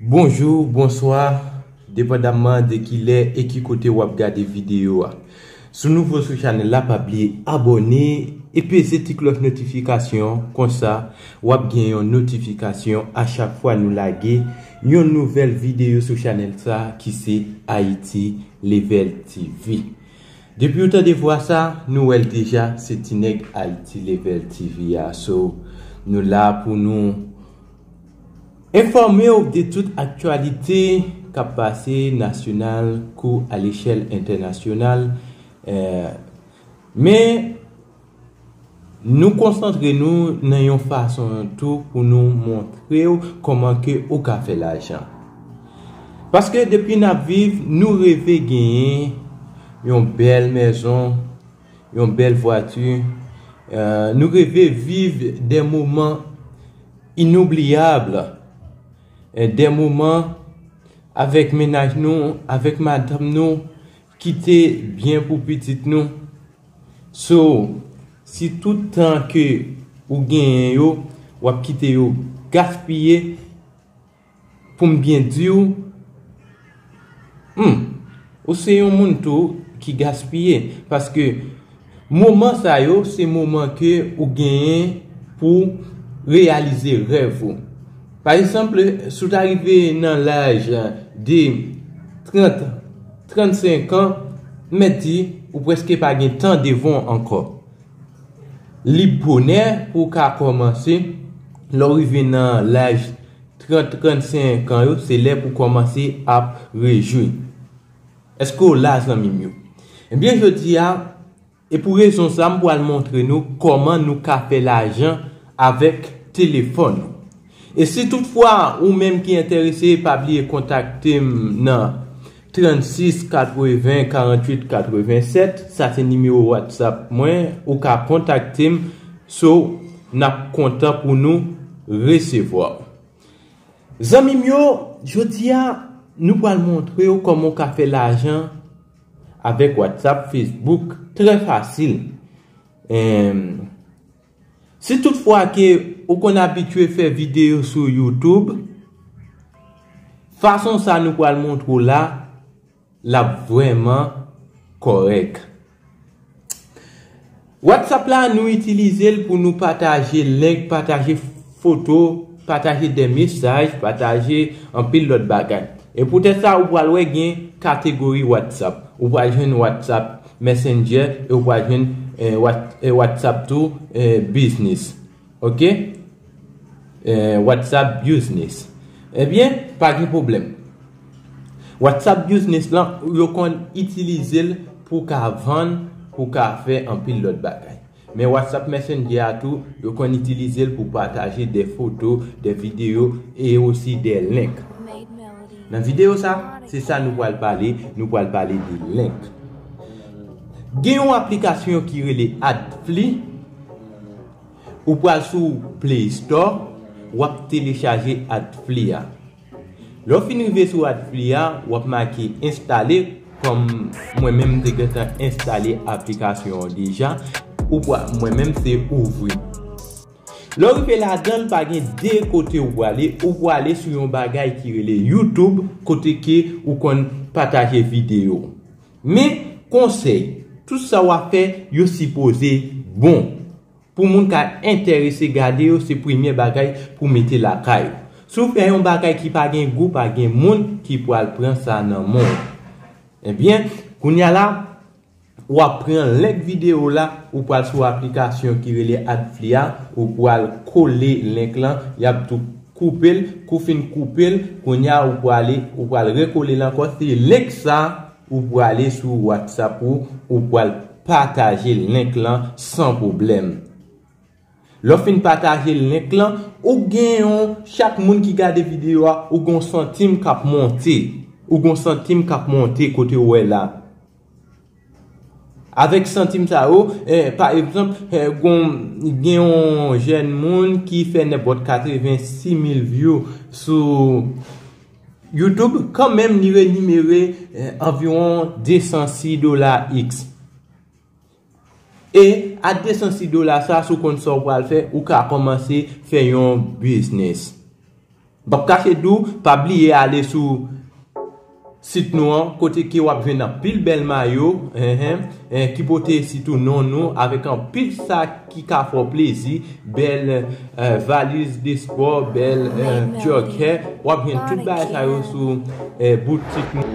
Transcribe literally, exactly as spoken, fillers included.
Bonjou, bonswa, depandamman de ki lè e ki kote w ap gade videyo a. Si w nouvo sou chanèl la, pa bliye abòne e peze ti klòch notifikasyon, konsa w ap gen yon notifikasyon a chak fwa nou lage yon nouvèl videyo sou chanèl sa ki se Haïti Level T V. Depi w tande vwa sa, nou wè l deja, se ti nèg Haïti Level T V a. So, nou la pou nou enfòme w de tout aktyalite k ap pase nasyonal kou a lechèl entènasyonal. Eh, men, nou konsantre nou nan yon fason tou pou nou montre w kòman ke ou ka fè lajan. Paske depi n ap viv, nou reve genyen yon bèl mèzon, yon bèl vwati. Eh, nou reve viv de moman inoubliyab, eh, de moman avèk mennaj nou, avèk madanm nou, ki te byen pou pitit nou. So, si tout tan ke ou genyen yo, w ap kite yo gaspiye, pou m byen di w, hmm, ou se yon moun tou ki gaspiye. Paske moman sa yo, se moman ke ou genyen pou reyalize rèv ou. Pa egzanp, si w ta rive nan laj de trant, trannsenk an, m mèt di, ou prèske pa gen tan devan w ankò. Li bonè pou w ka kòmanse, lè w rive nan laj trant, trannsenk an yo, se lè pou w kòmanse ap rejwi. Èske w la, zanmi m yo? Ebyen, jodi a, e pou rezon sa, m pral montre nou kòman nou ka fè lajan avèk telefòn nou. E si toutfwa ou menm ki enterese, pa bliye kontakte m nan trannsis katreven karanntuit katreven sèt, sa se nimewo WhatsApp mwen, ou ka kontakte m, so n ap kontan pou nou resevwa w. Zanmi m yo, jodi a, nou pral montre w kòman w ka fè lajan avèk WhatsApp, Facebook, trè fasil. Em, si toutfwa ke ou konn abitye fè videyo sou YouTube, fason sa nou pral montre w la, l ap vrèman kòrèk. WhatsApp la, nou itilize l pou nou pataje link, pataje foto, pataje de mesaj, pataje anpil lòt bagay. E poutèt sa, ou pral wè gen kategori WhatsApp. Ou pral jwenn WhatsApp Messenger e ou pral jwenn, eh, What-, eh, WhatsApp tou, eh, Business. Ok? Eh, WhatsApp Business. Ebyen, pa gen pwoblèm. WhatsApp Business lan, yo konn itilize l pou ka vann, pou ka fè anpil lòt bagay. Men WhatsApp Messenger a tou, yo konn itilize l pou pataje de foto, de videyo e osi de link. Nan videyo sa, se sa nou pral pale, nou pral pale de link. Gen yon aplikasyon ki rele Adfly, ou pral sou Play Store, w ap telechaje Adfly a. Lè w fin rive sou Adfly a, w ap make enstale, kòm mwen menm m te gentan enstale aplikasyon an deja, ou pral, mwen menm se ouvri. Lè w rive ladan l, pa gen de kote ou prale, ou prale sou yon bagay ki rele YouTube, kote ke ou konn pataje videyo. Men, konsèy, tout sa w ap fè, yo sipoze bon. Pou moun ka enterese gade yo, se premye bagay pou mete lakay ou. Si w fè yon bagay ki pa gen gou, pa gen moun ki pral pran sa nan men w. Ebyen, kounye a la, w ap pran link videyo la, ou pral sou aplikasyon ki rele Adfly a, ou pral kole link lan, y ap tou koupe l, kou fin koupe l, kounye a ou prale, ou pral rekole l ankò, se link sa, ou prale sou WhatsApp ou, ou pral pataje link lan san pwoblèm. Lè w fin pataje link lan, ou gen yon, chak moun ki gade videyo a, ou gen yon santim k ap monte. Ou gen yon santim k ap monte kote w wè la. Avèk santim sa yo, eh, pa egzanp, eh, gon, gen yon jèn moun ki fè nenpòt katrevensis mil view sou YouTube, kanmenm li renimere, eh, anviwon de san sis dola X. E a de san sis dola sa, si w konn sa w pral fè, ou ka kòmanse fè yon biznis. M p ap kache di w, pa bliye ale sou sit nou an, kote ke w ap jwenn anpil bèl mayo, enhen, en, ki pote sitou non nou, avèk anpil sak ki ka fè w plezi, bèl, eh, valiz de spò, bèl, eh, jogger. W ap jwenn tout bagay sa yo sou, eh, boutik nou.